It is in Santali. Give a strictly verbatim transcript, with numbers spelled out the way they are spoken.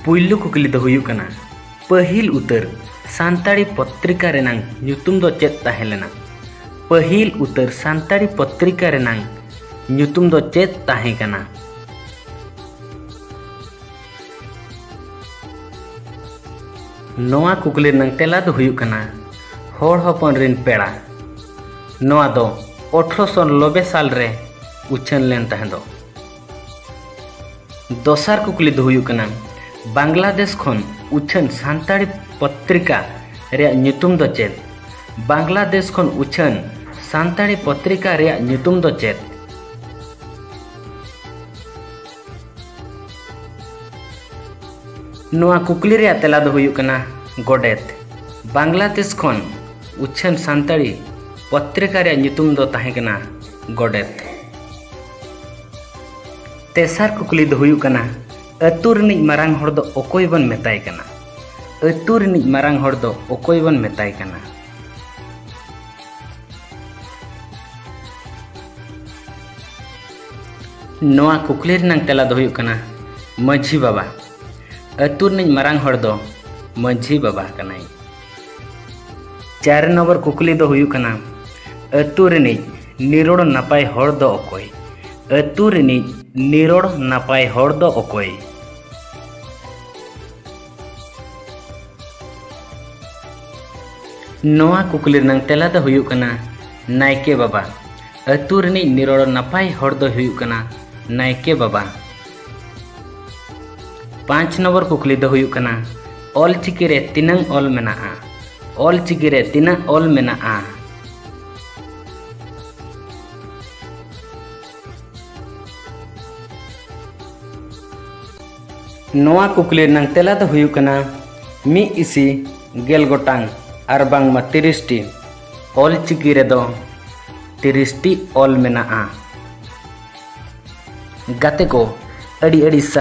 ᱯᱩᱭᱞᱩ ᱠᱩᱠᱞᱤ ᱫᱚ ᱦᱩᱭᱩᱜ ᱠᱟᱱᱟ, ᱯᱟᱹᱦᱤᱞ ᱩᱛᱟᱹᱨ ᱥᱟᱱᱛᱟᱲᱤ ᱯᱚᱛᱨᱤᱠᱟ ᱨᱮᱱᱟᱝ ᱧᱩᱛᱩᱢ ᱫᱚ ᱪᱮᱫ ᱛᱟᱦᱮᱸ ᱞᱮᱱᱟ? ᱯᱟᱹᱦᱤᱞ ᱩᱛᱟᱹᱨ ᱥᱟᱱᱛᱟᱲᱤ ᱯᱚᱛᱨᱤᱠᱟ ᱨᱮᱱᱟᱝ ᱧᱩᱛᱩᱢ ᱫᱚ ᱪᱮᱫ ᱛᱟᱦᱮᱸ ᱠᱟᱱᱟ? ᱱᱚᱣᱟ ᱠᱩᱠᱞᱤ ᱨᱮᱱᱟᱝ ᱛᱮᱞᱟ ᱫᱚ ᱦᱩᱭᱩᱜ ᱠᱟᱱᱟ, ᱦᱚᱲ ᱦᱚᱯᱚᱱ ᱨᱤᱱ ᱯᱮᱲᱟ᱾ ᱱᱚᱣᱟ ᱫᱚ ᱟᱴᱷᱨᱚᱥᱚ ᱱᱚᱵᱵᱳᱭ ᱥᱟᱞ ᱨᱮ ᱩᱪᱷᱟᱹᱱ ᱞᱮᱱ ᱛᱟᱦᱮᱸᱫᱚᱜ᱾ ᱫᱚᱥᱟᱨ ᱠᱩᱠᱞᱤ ᱫᱚ ᱦᱩᱭᱩᱜ ᱠᱟᱱᱟ, ᱵᱟᱝᱞᱟᱫᱮᱥ ᱠᱷᱚᱱ ᱩᱪᱷᱟᱹᱱ ᱥᱟᱱᱛᱟᱲᱤ ᱯᱚᱛᱨᱤᱠᱟ ᱨᱮᱭᱟᱜ ᱧᱩᱛᱩᱢ ᱫᱚ ᱪᱮᱫ? ᱵᱟᱝᱞᱟᱫᱮᱥ ᱠᱷᱚᱱ ᱩᱪᱷᱟᱹᱱ ᱥᱟᱱᱛᱟᱲᱤ ᱯᱚᱛᱨᱤᱠᱟ ᱨᱮᱭᱟᱜ ᱧᱩᱛᱩᱢ ᱫᱚ ᱪᱮᱫ? ᱱᱚᱣᱟ ᱠᱩᱠᱞᱤ ᱨᱮᱭᱟᱜ ᱛᱮᱞᱟ ᱫᱚ ᱦᱩᱭᱩᱜ ᱠᱟᱱᱟ ᱜᱚᱰᱮᱛ᱾ ᱵᱟᱝᱞᱟᱫᱮᱥ ᱠᱷᱚᱱ ᱩᱪᱷᱟᱹᱱ ᱥᱟᱱᱛᱟᱲᱤ ᱯᱚᱛᱨᱤᱠᱟ ᱨᱮᱭᱟᱜ ᱧᱩᱛᱩᱢ ᱫᱚ ᱛᱟᱦᱮᱸ ᱠᱟᱱᱟ ᱜᱚᱰᱮᱛ᱾ ᱛᱮᱥᱟᱨ ᱠᱩᱠᱞᱤ ᱫᱚ ᱦᱩᱭᱩᱜ ᱠᱟᱱᱟ, ᱟᱹᱛᱩ ᱨᱤᱱᱤᱡ ᱢᱟᱨᱟᱝ ᱦᱚᱲ ᱫᱚ ᱚᱠᱚᱭ ᱵᱚᱱ ᱢᱮᱛᱟᱭ ᱠᱟᱱᱟ? ᱟᱹᱛᱩ ᱨᱤᱱᱤᱡ ᱢᱟᱨᱟᱝ ᱦᱚᱲ ᱫᱚ ᱚᱠᱚᱭ ᱵᱚᱱ ᱢᱮᱛᱟᱭ ᱠᱟᱱᱟ? ᱱᱚᱣᱟ ᱠᱩᱠᱞᱤ ᱨᱮᱱᱟᱝ ᱛᱮᱞᱟ ᱫᱚ ᱦᱩᱭᱩᱜ ᱠᱟᱱᱟ ᱢᱟᱹᱡᱷᱤ ᱵᱟᱵᱟ᱾ ᱟᱹᱛᱩ ᱨᱤᱱᱤᱡ ᱢᱟᱨᱟᱝ ᱦᱚᱲ ᱫᱚ ᱢᱟᱹᱡᱷᱤ ᱵᱟᱵᱟ ᱠᱟᱱᱟᱭ᱾ ᱪᱟᱨ ᱱᱚᱢᱵᱚᱨ ᱠᱩᱠᱞᱤ ᱫᱚ ᱦᱩᱭᱩᱜ ᱠᱟᱱᱟ, ᱟᱹᱛᱩ ᱨᱤᱱᱤᱡ ᱱᱤᱨᱚᱲ ᱱᱟᱯᱟᱭ ᱦᱚᱲ ᱫᱚ ᱚᱠᱚᱭ? ᱟᱹᱛᱩ ᱨᱤᱱᱤᱡ ᱱᱤᱨᱚᱲ ᱱᱟᱯᱟᱭ ᱦᱚᱲ ᱫᱚ ᱚᱠᱚᱭ? ᱱᱚᱣᱟ ᱠᱩᱠᱞᱤ ᱨᱮᱱᱟᱝ ᱛᱮᱞᱟ ᱫᱚ ᱦᱩᱭᱩᱜ ᱠᱟᱱᱟ ᱱᱟᱭᱠᱮ ᱵᱟᱵᱟ᱾ ᱟᱹᱛᱩ ᱨᱤᱱᱤᱡ ᱱᱤᱨᱚᱲ ᱱᱟᱯᱟᱭ ᱦᱚᱲ ᱫᱚᱭ ᱦᱩᱭᱩᱜ ᱠᱟᱱᱟ ᱱᱟᱭᱠᱮ ᱵᱟᱵᱟ᱾ ᱯᱟᱸᱪ ᱱᱚᱢᱵᱚᱨ ᱠᱩᱠᱞᱤ ᱫᱚ ᱦᱩᱭᱩᱜ ᱠᱟᱱᱟ, ᱚᱞ ᱪᱤᱠᱤ ᱨᱮ ᱛᱤᱱᱟᱹᱝ ᱚᱞ ᱢᱮᱱᱟᱜᱼᱟ? ᱚᱞ ᱪᱤᱠᱤ ᱨᱮ ᱛᱤᱱᱟᱹᱜ ᱚᱞ ᱢᱮᱱᱟᱜᱼᱟ? ᱱᱚᱣᱟ ᱠᱩᱠᱞᱤ ᱨᱮᱱᱟᱝ ᱛᱮᱞᱟ ᱫᱚ ᱦᱩᱭᱩᱜ ᱠᱟᱱᱟ ᱢᱤᱫ ᱤᱥᱤ ᱜᱮᱞ ᱜᱚᱴᱟᱝ ᱟᱨ ᱵᱟᱝᱢᱟ ᱛᱤᱨᱤᱥ ᱴᱤ᱾ ᱚᱞ ᱪᱤᱠᱤ ᱨᱮᱫᱚ ᱛᱤᱨᱤᱥ ᱴᱤ ᱚᱞ ᱢᱮᱱᱟᱜᱼᱟ᱾ ᱜᱟᱛᱮ ᱠᱚ, ᱟᱹᱰᱤ ᱟᱹᱰᱤ